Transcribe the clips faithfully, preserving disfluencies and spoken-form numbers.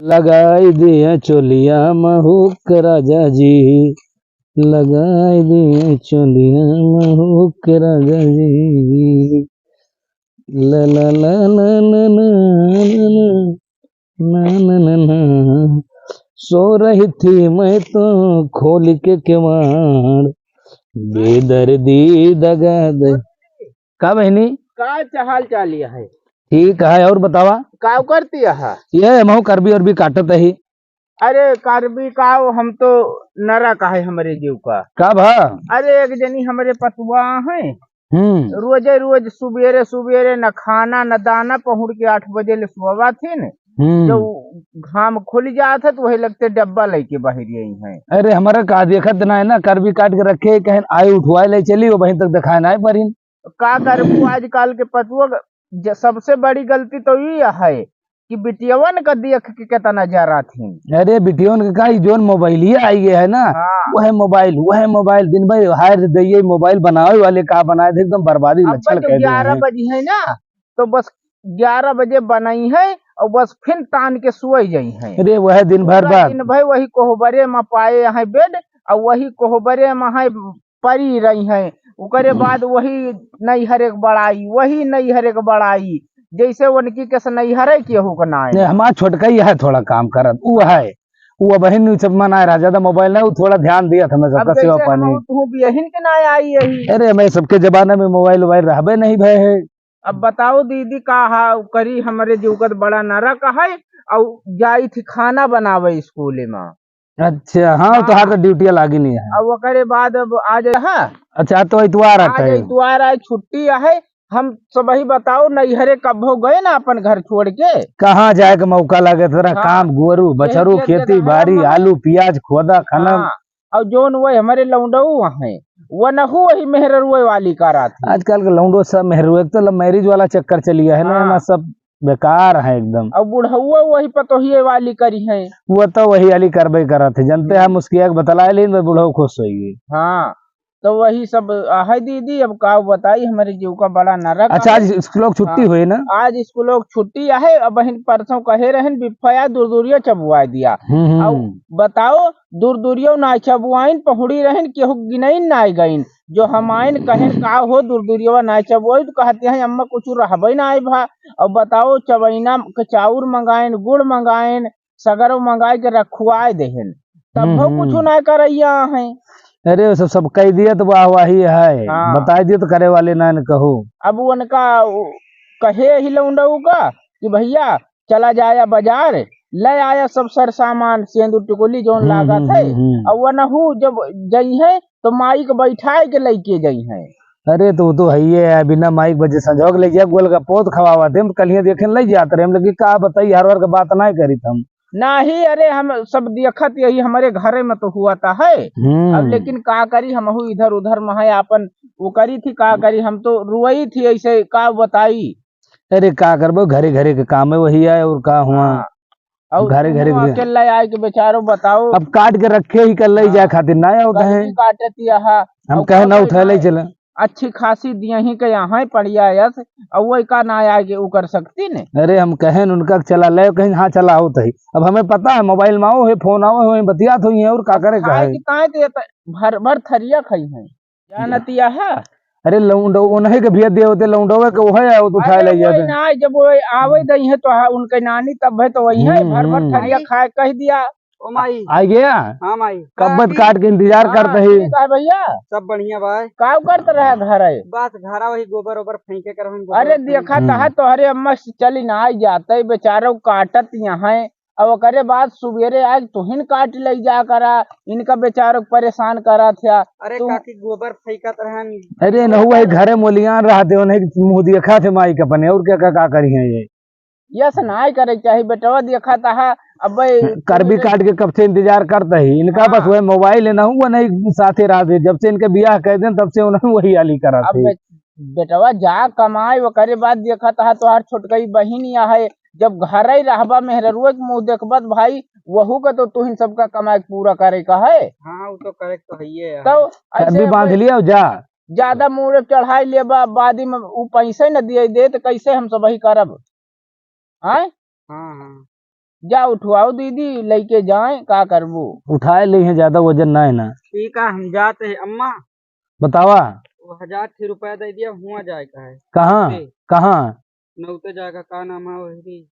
लगाई दिया चोलिया में हुक राजा जी, लगाई दिया चोलिया में हुक राजा जी। ला, ला, ला, ला, ला, ला, ला, ला, ला, ला, ला, ला। सो रही थी मैं तो खोल के केवाड़, बेदर्दी दगा दे। का बहिनी? का हाल चाल यह है? ठीक है, और बतावा? का करती है? ये महू करबी और भी काटत ही। अरे करबी का, हम तो नरा का है हमरे जीव का। का भा? अरे एक जनी हमरे पतुआ है, हम्म। रोजे रोज सुबेरे सुबेरे न खाना न दाना, पहुड़ के आठ बजे ले सोवा थी न। हम्म। जब घाम खुल जात है तो वही लगते डब्बा लेके बाहर आई है। अरे हमारा का देखत ना है ना, करबी काट के रखे, कहें आई उठवाए ले चली, वो वहीं तक दिखाए ना है परिन। का करबू, आजकल के पतुआ क-, ज-, सबसे बड़ी गलती तो ई है कि बिटियवन का देख के कितना जरा थी। अरे बिटियवन के का, ई जोन मोबाइलिया आई है ना, हाँ। वह मोबाइल, वह मोबाइल, दिन भर हाय रे दैये, मोबाइल बनावे वाले का बनाए थे, एकदम बर्बादी अब लक्षण जब कह दिए ग्यारह हैं। बजी है ना, तो बस ग्यारह बजे बनाई है और बस फिर तान के सोई जाई है। अरे वह दिन भर पूरा बाद। दिन भर वही कोहबरे में पाए हैं बेड, और वही कोहबरे में है परी रही हैं। ओकरे हम्म। बाद वही नैहरे के बड़ाई, वही नैहरे के बड़ाई, जैसे उनकी कस नैहरे केहू के ना है। नहीं, हमार छोटका ही है थोड़ा काम करत, वो है, वो बहिन नु सब मना रहा, ज्यादा मोबाइल ना, वो थोड़ा ध्यान दिया था, मैं अब सबका सेवा जैसे पानी। हम तू बियहिन के ना आई यही। अरे मैं सबके जमाने में मोबाइल वोबाइल रहबे नहीं भय है। अब बताओ दीदी का हा करी, हमरे जीव का तो बड़ा नरक है। और जाई थी खाना बनावे स्कूल में। अच्छा, हाँ, हाँ। तोहार तो ड्यूटी लागी नहीं है। अब ओकरे बाद अब आज, हाँ। अच्छा, तो इतवार आज आता है। इतवार आज छुट्टी है। हम सबही बताओ, नैहरे कब्बो गए ना अपन घर छोड़ के? कहाँ जाए के मौका लगे, तोरा हाँ। काम, गोरू, बछरू, यही खेती, बाड़ी, आलू, प्याज, खोदा, खनम। हाँ। और जोन वो हमरे लौंडऊ हैं, वो नहु वही मेहररुए वाली करा थी। आजकल के लौंडो सब मेहररुए, एक तो लव मैरिज वाला चक्कर चलिया है ना, हाँ। ना सब बेकार है एकदम। और बुढ़ौआ वही पतोहिए वाली करी है। वो तो वही वाली करबे करत है, जनते हम्म। हम उसकी एक बतलाए लेन, तो बुढ़ऊ खुश होइगी। हाँ, तो वही सब है दीदी, अब का बताई, हमरे जीव का बड़ा नरक अच्छा, है। आज स्कूलों की छुट्टी हाँ। हुई ना? आज स्कूलों की छुट्टी है। अब बहिन परसों कहे रहन, बिफया दुरदुरिया चबुआ दिया। हम्म, हम्म। अब बताओ, दुरदुरियो ना चबुआइन, पहुड़ी रहन, केहू गिनइन ना गइन। जो हम आइन कहेन, "का हो दुरदुरियवा ना चबुआई?" तो कहते हैं, "अम्मा कुछ रहबे ना आए भा।" अब बताओ, चवैना के चाउर मंगाइन, गुड़ मंगाइन, सगरो मंगाए के रखुआए देहेन, तब हम्म, हो कुछ हम्म। ना करैया हैं। अरे, वो सब, सब कह दिया तो वाह, वाही है। हाँ। बताए दिया तो करे वाले ना, न कहो। अब उनका उ-, कहे ही लौंडऊ का कि भैया चला जाया बाजार, ले आया सब सर सामान, सेंदुर टिकुली जौन हम्म, लागत हम्म, है। हम्म, हम्म। और वनहू जब जई है तो माई के बैठाए के लइके जई है। अरे, तो, तो है ही है, बिना माई के बजे संझोक ले जा, गोलगप्पो तो खवावा थे, हम कलिया देखे ले जात रहे, हम लगे का बताई, हर बार का बात ना करी हम। नाही, अरे, हम सब देखत यही हमरे घरे में तो हुआ था है। हम्म। अब लेकिन का करी, हमहू इधर उधर में है, आपन वो करी थी, का करी, हम तो रुआई थी ऐसे, का बताई। अरे, का करबो, घरे घरे के काम है, वही आए और का हुआ। हाँ। और घरे घरे तुम के अकेला आए के बेचारो बताओ। अब काट के रखे ही कर ले जाए हाँ। खातिर ना आवत है। काटत यहाँ। हम और कहे ना उठा ले चला। अच्छी खासी दिया ही के यहाँ पड़िया यस, और वो का ना आए के उ कर सकती ने। अरे, हम कहेन उनका चला ले, कहीं हाँ चला आवत है। अब हमें पता है मोबाइल में आओ है, फोन आओ है, वहीं बतियात हुई है और का अब करे का खाए है। के ताए तो ये तो भर भर थरिया खाई है। जानतिया है? अरे लौंडो, उन्हीं के भेज दिए होते, लौंडो के वो है, वो तो अरे उठाए ले वो जाते। ना, जब वो आवे दई है तो हाँ, उनके नानी तब है तो वही है, हम्म, भर भर हम्म। थरिया खाए कह दिया। ओ माई। आ गया? हाँ माई। कब्बत हाँ, काट के इंतजार हाँ, करते ही। ठीक है भैया। सब बढ़िया बा। का करत रहे घर है? बस घरा वही गोबर ओबर फेंके के रहन, गोबर अरे फेंके। देखा हम्म। तो है, तोहरे अम्मा से चली ना आई जाते, बेचारो काटत यहाँ है। अब ओकरे बाद सुबेरे आज तुहिन काट लई जा करा, इनका बेचारों के परेशान करा थ्या। अरे तू काकी गोबर फेंकत रहन। अरे नहुआ, एक घरे मोलियान रहते, उन्हें मुँह देखा थे माई के अपने, और क्या, क्या, क्या करी हैं ये? यस नाय करे चाही बेटवा, देखा तहा अब भाई करबी काट के कब से इंतजार करता ही, इनका हाँ। बस वह मोबाइल है ना, वो नहीं साथे रहते, जब से इनके बियाह कर देन तब से उन्हें वही आली करा अब थे। बे-, बेटवा जा कमाए, ओकरे बाद देखा तहा तोहार छोटकई बहिन या है, जब घर ही रहबा, मेहररुए के मुँह देखबा त भाई, वहू का तो तुहिन सबका कमाए के पूरा करे का है। हाँ, वो तो करे के तो हइये है। तो ऐसे करबी बांध भाई लिया जा। ज्यादा मूड़े चढ़ाई लेबा, बादी में उ पैसे न दिए दे, तो कैसे हम सबही करब? आय? हाँ, हाँ। जा उठवाओ दीदी, लइके जाए, का करबो? उठाए ले हैं, ज्यादा वजन ना है ना। ठीक है, हम जाते हैं अम्मा। बतावा। वो हजार ठी रुपया दे दिया, हुआ जाए का है। कहाँ? ए। कहाँ? नौते जाए का, का नाम है वही?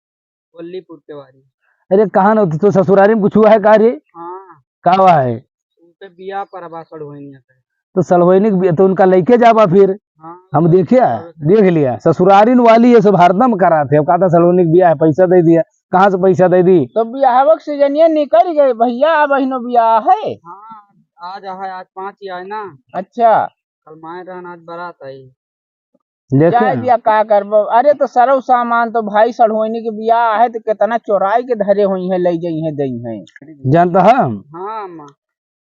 वल्लीपुर के वारी। अरे कहाँ ना, तो ससुरारी में कुछ हुआ है का रे? हाँ। का हुआ है? उनके बियाह पर बा सड़वइनिया के। तो सड़वइनी के बियाह, तो उनका लइके जाबा फिर। हाँ, हम तो देखिया, सड़वइनी के देख लिया, ससुरारिन वाली ये सब हरदम करात है। अब कहता सड़वइनी के बियाह है, पैसा दे दिया, कहाँ से पैसा दे दी? तो बियाहवा के सीजनिया निकल गए भैया, अब अहिनो बियाह है। हाँ, आज है, आज पाँच ही आए ना। अच्छा। कल माए रहन, आज बारात आई। देखे जाए हैं। दिया, का करबो? अरे तो सरव सामान तो भाई सड़होइनी के बियाह है तो कितना चोराई के धरे होइहैं, लइ जइहैं, दइहैं। जानता है? हाँ, अम्मा।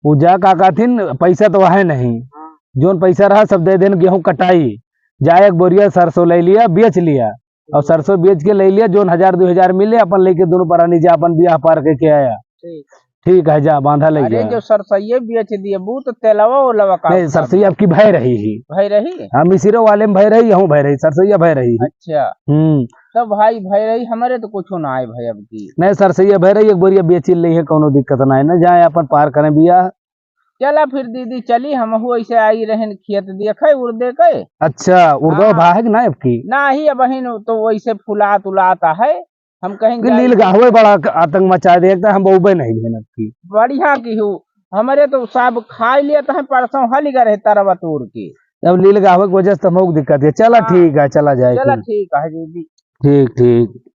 उ जा का कहथिन, पैसा तो है नहीं। हाँ। जोन पैसा रहा सब दे देन, गेहूं कटाई। जा एक बोरिया सरसों लइ लिया, बेच लिया। और सरसों बेच के लइ लिया, जोन हजार दुइ हजार मिले, अपन लइके दोनों परानी जा अपन बियाह पार करके आया। ठीक। ठीक है, जा बांधा ले अरे, जा। जो सरसैये बेच दिए, बू तो तेलवा ओलवा का नहीं, उठा सरसैया दिया। आपकी भय रही ही। भय रही? हाँ, मिसिरो वाले में भय रही, यहूँ भय रही, सरसैया भय रही। अच्छा। हम्म। तो भाई भय रही, हमरे तो कुछो ना आए भाई अब की। नहीं, सरसैया भय रही, एक बोरिया बेची ले है, कौनो दिक्कत ना है ना, जाए अपन पार करें बिया। चला फिर दीदी, चली, हमहू ऐसे आई रहन खेत देखे, उर्दे के। अच्छा, उर्दो हाँ। भा है कि ना आपकी? ना ही, अब अहिन तो वैसे फुलात उलात है। हम कहीं कि जाई लील गाहवे बड़ा आतंक मचा दे, एक तो हम बउबे नहीं भेनत की। बढ़िया की हूँ, हमरे तो सब खाई लिया तो हम परसों हल गए रहे तरवा तोड़ के। अब लील गाहवे की वजह से तो हमको दिक्कत है। चला हाँ। ठीक है, चला जाए चला फिर। ठीक है दीदी। ठीक, ठीक।